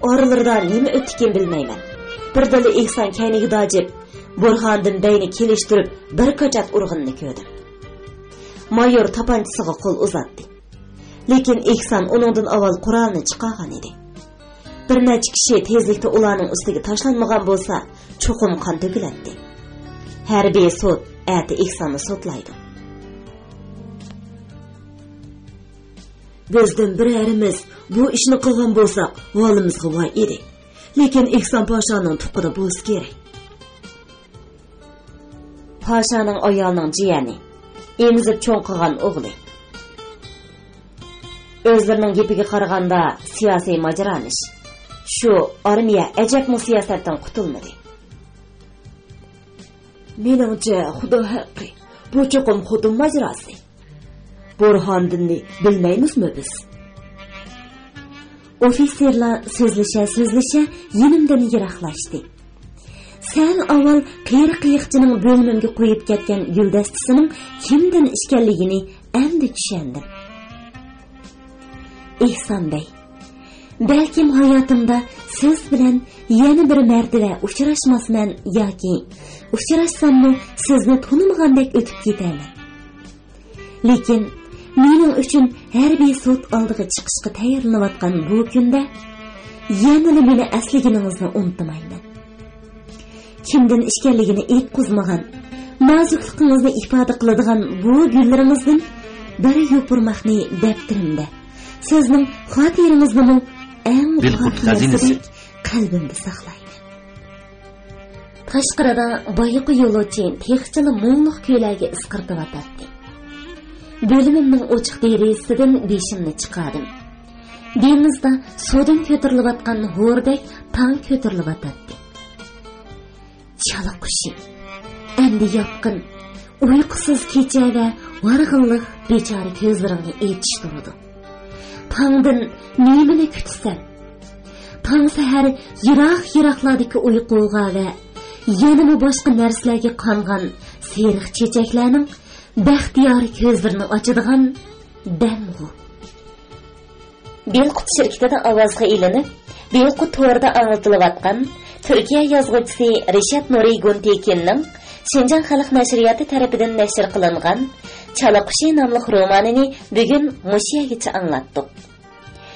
ئارىلىرىدا نېمە ئۆتتىكىن بىلمەيمەن. بىردىنلا ئېھسان كەينىگە داجىپ، بورھاندىن بەينى كېلىشتۈرۈپ بىر كاچات ئۇرغىنىنى كۆردۈم. مايور تاپانچىسىغا قول ئۇزاتتى. لېكىن ئېھسان ئۇنىڭدىن ئاۋۋال قورالىنى چىقارغان ئىدى. بىر نەچچە كىشى تېزلىكتە ئۇلارنىڭ ئۈستىگە تاشلانمىغان بولسا، چوقۇم قان تۆكۈلەتتى. ھەربىي سوت ئەتە ئېھساننى سوتلايدۇ. بىزدىن بىرەرىمىز بۇ ئىشنى قىلغان بولساق، ھالىمىزغا ۋاي ئىدى. لېكىن ئېھسان پاشانىڭ تۇغقىنى بولسا كېرەك. پاشانىڭ ئايالىنىڭ جىيەنى، ئېمىزىپ چوڭ قىلغان ئوغلى. ئۆزلىرىنىڭ گېپىگە قارىغاندا، سىياسىي ماجىرا ئىش. شۇ ئارمىيە ئەجەبمۇ سىياسەتتىن قۇتۇلمىدى. مېنىڭچە، خۇدا ھەققى، بۇ چوقۇم خوتۇن ماجىراسى. بورھاندىننى بىلمەيمىزمۇ بىز؟ ئوفىتسېرلار سۆزلىشە-سۆزلىشە يېنىمدىن يىراقلاشتى. سەل ئاۋۋال قېرى قېيىقچىنىڭ بۆلمەمگە قويۇپ كەتكەن گۈلدەستىسىنىڭ كىمدىن ئىكەنلىكىنى ئەمدى چۈشەندىم. ئېھسان بەي، بەلكىم ھاياتىمدا سىز بىلەن يەنە بىر مەرتىۋە ئۇچراشماسمەن ياكى ئۇچراشساممۇ سىزنى تونۇمىغاندەك ئۆتۈپ كېتەرمەن. لېكىن مېنىڭ ئۈچۈن ھەربىي سوت ئالدىغا چىقىشقا تەييارلىنىۋاتقان بۇ كۈندە يەنىلا مېنى ئەسلىگىنىڭىزنى ئۇنتۇمايمەن. كىمدىن ئىكەنلىكىنى ئېيتقۇزمىغان، نازۇكلۇقىڭىزنى ئىپادە قىلىدىغان بۇ گۈللىرىڭىزدىن بىر يوپۇرماقنى دەپتىرىمدە، سىزنىڭ خاتىرىڭىزنىمۇ ئەڭ پاك نەرسىدەك قەلبىمدە ساقلايمەن. تاشقىرىدا بايىقى يولۇچى تېخىچىلا مۇڭلۇق كۈيلەرگە ئىسقىرتىۋاتاتتى. بۆلۈمۈمنىڭ ئوچۇق دېرىزىسىدىن بېشىمنى چىقاردىم. دېڭىزدا سۇدىن كۆتۈرۈلۈۋاتقان ھوردەك تاڭ كۆتۈرۈلۈۋاتاتتى. چالا قۇشى، ئەمدى ياتقىن، ئۇيقۇسىز كېچە ۋە ھارغىنلىق بىچارە كۆزلىرىڭنى ئېچىشتۇرىدۇ. تاڭدىن نېمىنى كۈتىسەن؟ تاڭ سەھەر يىراق-يىراقلاردىكى ئۇيقۇغا ۋە يەنىمۇ باشقا نەرسىلەرگە قانغان سېرىق چېچەكلەرنىڭ بەختىيار كۆزلىرىنى ئاچىدىغان دەمغۇ. بىلقۇت شىركىتىدە ئاۋازغا ئېلىنىپ، بىلقۇت تورىدا ئاڭلىتىلىۋاتقان تۈركىيە يازغۇچىسى رىشات نۇرى گۇنتېكىننىڭ شىنجاڭ خەلق نەشرىياتى تەرىپىدىن نەشر قىلىنغان چالا قۇشى ناملىق رومانىنى بۈگۈن مۇشۇ يەرگىچە ئاڭلاتتۇق.